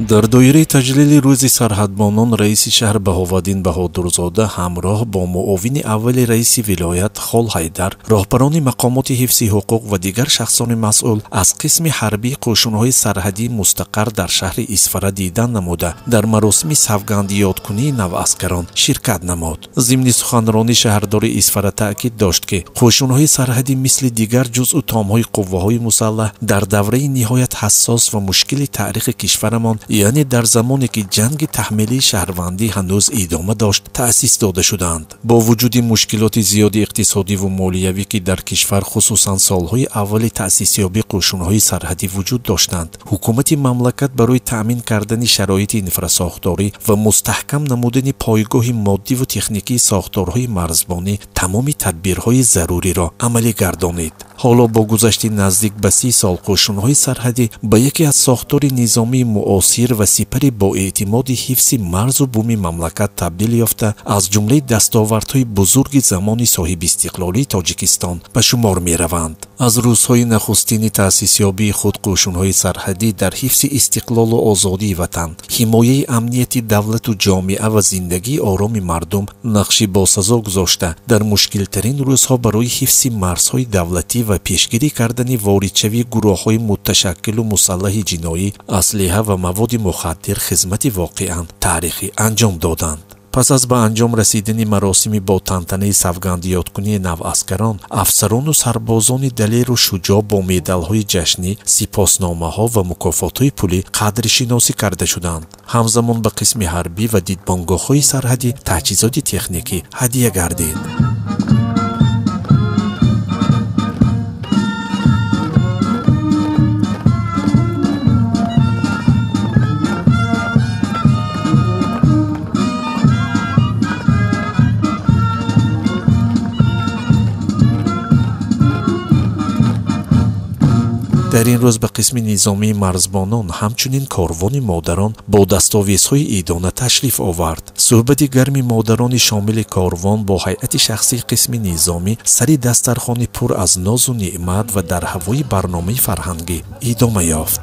Дар доираи таҷлили рӯзи сарҳадбонон раиси шаҳр Баҳоваддин Баҳодурзода ҳамроҳ бо муовини аввали раиси вилоят Хол Ҳайдар, роҳбарони мақомоти ҳифзи ҳуқуқ ва дигар шахсони масъул аз қисми ҳарбии қӯшунҳои сарҳадии мустақар дар шаҳри Исфара дидан намуда, дар маросими савгандиёдкунии наваскарон ширкат намуд. Зимни суханронӣ шаҳрдори Исфара таъкид дошт, ки қӯшунҳои сарҳадӣ мисли дигар ҷузъу томҳои қувваҳои мусаллаҳ дар давраи ниҳоят ҳассос ва мушкили таърихи кишварамон, яъне дар замоне ки ҷанги таҳмилии шаҳрвандӣ ҳанӯз идома дошт, таъсис дода шуданд. Бо вуҷуди мушкилоти зиёди иқтисодиву молиявӣ, ки дар кишвар хусусан солҳои аввали таъсисёбии қӯшунҳои сарҳадӣ вуҷуд доштанд, ҳукумати мамлакат барои таъмин кардани шароити инфрасохторӣ ва мустаҳкам намудани пойгоҳи моддиву техникии сохторҳои марзбонӣ тамоми тадбирҳои заруриро амалӣ гардонид. Ҳоло бо гузашти наздик ба 30 сол қӯшунҳои сарҳадӣ ба яке аз сохтори низомии муосир ва сипари боэътимоди ҳифзи марзу буми мамлакат табдил ёфта, аз ҷумлаи дастовардҳои бузурги замони соҳибистиқлолии Тоҷикистон ба шумор мераванд. Аз рӯзҳои нахустини таъсисёбии худ қӯшунҳои сарҳадӣ дар ҳифзи истиқлолу озодии ватан, ҳимояи амнияти давлату ҷомеа ва зиндагии ороми мардум нақши босазо гузошта, дар мушкилтарин рӯзҳо барои ҳифзи марзҳои давлатӣ ва пешгирӣ кардани воридшавии гурӯҳҳои муташаккилу мусаллаҳи ҷиноӣ, аслиҳа ва маводи мухаддир хизмати воқеан таърихӣ анҷом доданд. Пас аз ба анҷом расидани маросими бо тантанаи савгандиёдкунии наваскарон, афсарону сарбозони далеру шуҷоъ бо медалҳои ҷашнӣ, сипосномаҳо ва мукофотҳои пулӣ қадршиносӣ карда шуданд. Ҳамзамон ба қисми ҳарбӣ ва дидбонгоҳҳои сарҳадӣ таҷҳизоти техникӣ ҳадия гардид. Дар ин рӯз ба қисми низомии марзбонон ҳамчунин корвони модарон бо дастовезҳои идона ташриф овард. Суҳбати гарми модарони шомили корвон бо ҳайати шахсии қисми низомӣ сари дастархони пур аз нозу неъмат ва дар ҳавои барномаи фарҳангӣ идома ёфт.